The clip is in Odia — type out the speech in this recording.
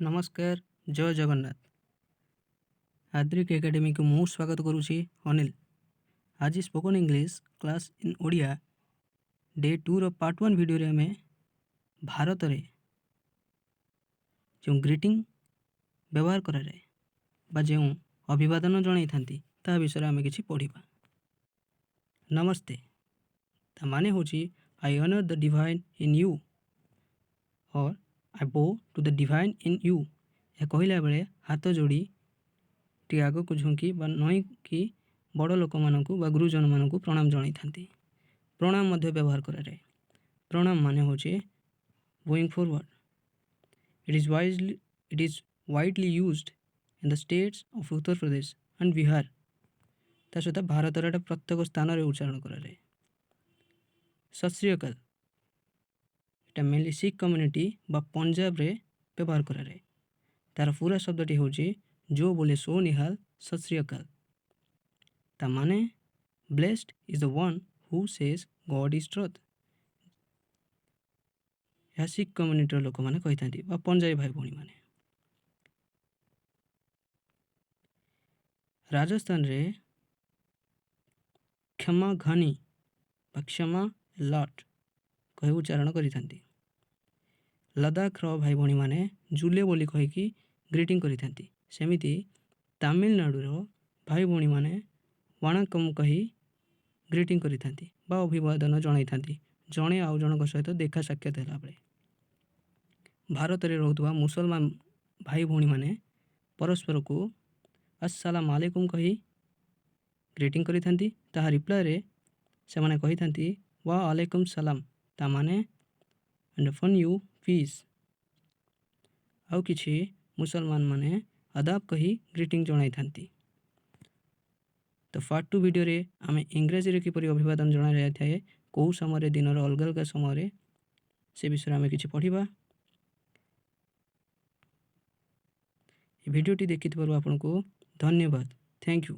ନମସ୍କାର, ଜୟ ଜଗନ୍ନାଥ। ଆଦ୍ରିକ ଏକାଡେମୀକୁ ମୁଁ ସ୍ୱାଗତ କରୁଛି ଅନିଲ। ଆଜି spoken English class in Odia day 2ର part 1 ଭିଡ଼ିଓରେ ଆମେ ଭାରତରେ ଯେଉଁ ଗ୍ରିଟିଂ ବ୍ୟବହାର କରାଯାଏ ବା ଯେଉଁ ଅଭିବାଦନ ଜଣାଇଥାନ୍ତି, ତାହା ବିଷୟରେ ଆମେ କିଛି ପଢ଼ିବା। ନମସ୍ତେ, ତା ମାନେ ହେଉଛି "I honour the divine in you" or "I bow to the divine in you"। ଏହା କହିଲା ବେଳେ ହାତ ଯୋଡ଼ି ଟିକେ ଆଗକୁ ଝୁଙ୍କି ବା ନଇଁକି ବଡ଼ ଲୋକମାନଙ୍କୁ ବା ଗୁରୁଜନମାନଙ୍କୁ ପ୍ରଣାମ ଜଣାଇଥାନ୍ତି। ପ୍ରଣାମ ମଧ୍ୟ ବ୍ୟବହାର କରାଯାଏ। ପ୍ରଣାମ ମାନେ ହେଉଛି bowing forward. It is widely used in the states of Uttar Pradesh and Bihar. ତା ସହିତ ଭାରତର ଏଟା ପ୍ରତ୍ୟେକ ସ୍ଥାନରେ ଉଚ୍ଚାରଣ କରାଯାଏ। ସତ୍ ଶ୍ରୀ ଅକାଲ, ଏଟା ମେନଲି ଶିଖ କମ୍ୟୁନିଟି ବା ପଞ୍ଜାବରେ ବ୍ୟବହାର କରାଯାଏ। ତାର ପୁରା ଶବ୍ଦଟି ହେଉଛି "जो बोले सो निहाल, सत श्री अकाल"। ତା ମାନେ "Blessed is the one who says God is truth"। ଏହା ଶିଖ କମ୍ୟୁନିଟିର ଲୋକମାନେ କହିଥାନ୍ତି ବା ପଞ୍ଜାବୀ ଭାଇ ଭଉଣୀମାନେ। ରାଜସ୍ଥାନରେ କ୍ଷମା ଘନି ବା କ୍ଷମା ଲଟ୍ କହି ଉଚ୍ଚାରଣ କରିଥାନ୍ତି। ଲଦାଖର ଭାଇ ଭଉଣୀମାନେ ଜୁଲେ ବୋଲି କହିକି ଗ୍ରିଟିଂ କରିଥାନ୍ତି। ସେମିତି ତାମିଲନାଡ଼ୁର ଭାଇ ଭଉଣୀମାନେ ୱାଣାକମ୍ କହି ଗ୍ରିଟିଂ କରିଥାନ୍ତି ବା ଅଭିବାଦନ ଜଣାଇଥାନ୍ତି, ଜଣେ ଆଉ ଜଣଙ୍କ ସହିତ ଦେଖା ସାକ୍ଷାତ ହେଲା ବେଳେ। ଭାରତରେ ରହୁଥିବା ମୁସଲମାନ ଭାଇ ଭଉଣୀମାନେ ପରସ୍ପରକୁ ଅସଲାମ ଆଲେକୁମ କହି ଗ୍ରିଟିଂ କରିଥାନ୍ତି। ତାହା ରିପ୍ଲାଏରେ ସେମାନେ କହିଥାନ୍ତି ୱା ଆଲେକୁମ ସଲାମ। ତା ମାନେ "and upon you peace"। ଆଉ କିଛି ମୁସଲମାନ ମାନେ ଆଦାବ କହି ଗ୍ରିଟିଂ ଜଣାଇଥାନ୍ତି। ତ ପାର୍ଟ 2 ଭିଡ଼ିଓରେ ଆମେ ଇଂରାଜୀରେ କିପରି ଅଭିବାଦନ ଜଣାଯାଇଥାଏ, କେଉଁ ସମୟରେ, ଦିନର ଅଲଗା ଅଲଗା ସମୟରେ, ସେ ବିଷୟରେ ଆମେ କିଛି ପଢ଼ିବା। ଏ ଭିଡ଼ିଓଟି ଦେଖିଥିବାରୁ ଆପଣଙ୍କୁ ଧନ୍ୟବାଦ। Thank you.